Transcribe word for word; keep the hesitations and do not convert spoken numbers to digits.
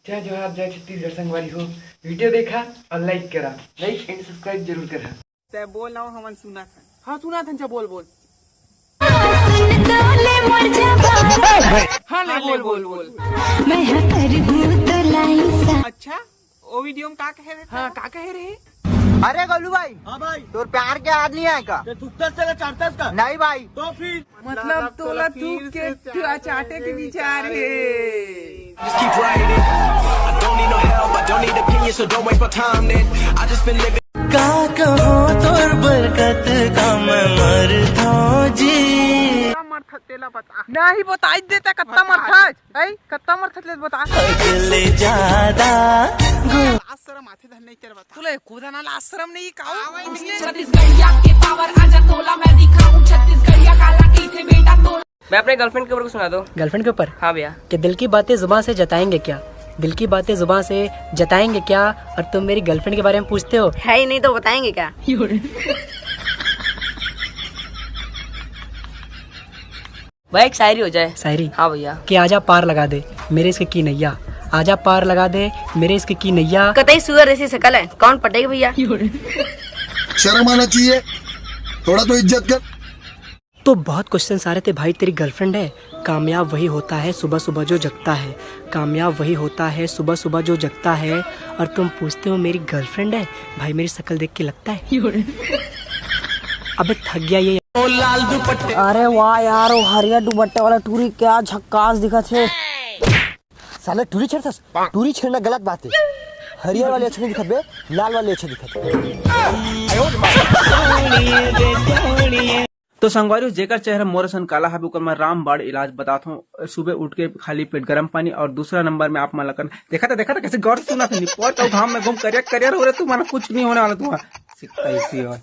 जय जोहार, जय छत्तीसगढ़ संगवारी हो। वीडियो देखा और लाइक करा, लाइक एंड सब्सक्राइब जरूर करा। तै बोल ना, हमन सुनत हन। हाँ, सुनत हन, चा बोल, बोल। हाँ, ले बोल, बोल, बोल। अच्छा, ओ वीडियो में का कहे रहे? हाँ, का कहे रहे? अरे गोलू भाई। हाँ भाई। तोर प्यार के याद नहीं आए का? ते थूकतस तेला चाटतस का? नहीं भाई। तो फिर? मतलब तोला थूक के चा-, चाटे के विचार हे। Just keep writing. I don't need no help, I don't need opinions, so don't waste my time then. I just been living. का कहो तोर बरकत का मैं मरथों जी। कत्ता मरथस तेला बता। नहीं बताई देता कत्ता मरथस। ऐ, कत्ता मरथस ले बता। हद ले ज्यादा गो- लाज शरम आथे धन नहीं तेरा बता। तुला एको दाना लाज शरम नहीं का? छत्तीसगढ़िया के पावर आजा तोला मैं दिखाऊं छत्तीसगढ़िया काला कइथे बेटा तोला। मैं अपने गर्लफ्रेंड के ऊपर कुछ सुना दो। गर्लफ्रेंड के ऊपर? हाँ भैया। कि दिल की बातें जुबान से जताएंगे क्या? दिल की बातें जुबान से जताएंगे क्या? और तुम मेरी गर्लफ्रेंड के बारे में पूछते हो? है ही नहीं तो बताएंगे क्या? भाई, एक शायरी हो जाए। शायरी? हाँ भैया। कि आजा पार लगा दे मेरे इश्क की नैया, आजा पार लगा दे मेरे इश्क की नैया। कतई सुअर जैसी शकल है, कौन पटेगा भैया? शर्म आना चाहिए, थोड़ा तो इज्जत कर। तो बहुत क्वेश्चन आ रहे थे, भाई तेरी गर्लफ्रेंड है? कामयाब वही होता है सुबह सुबह जो जगता है, कामयाब वही होता है सुबह सुबह जो जगता है। और तुम पूछते हो मेरी गर्लफ्रेंड है? भाई मेरी शक्ल देख के लगता है? अबे थक गया ये। अरे वाह यार, वो हरियर दुपट्टे वाला टूरी क्या झक्कास दिखत हे। साले टूरी छेड़थस? टूरी छेड़ना गलत बात है। हरियर वाले अच्छे नहीं दिखत बे, लाल वाले अच्छे दिखत। तो संगवारी हो, जेकर चेहरा मोर असन काला हवे, ओकर मैं रामबाण इलाज बतात हूँ। सुबह उठ के खाली पेट गरम पानी, और दूसरा नंबर में आप मन ला करना, देखा था, देखा था, कैसे गौर से सुना था, निपोर का घाम में घूम करियर, करियर हो रहे, तुम्हारा कुछ नहीं होने वाला, तुम्हारा सिक्का इसी और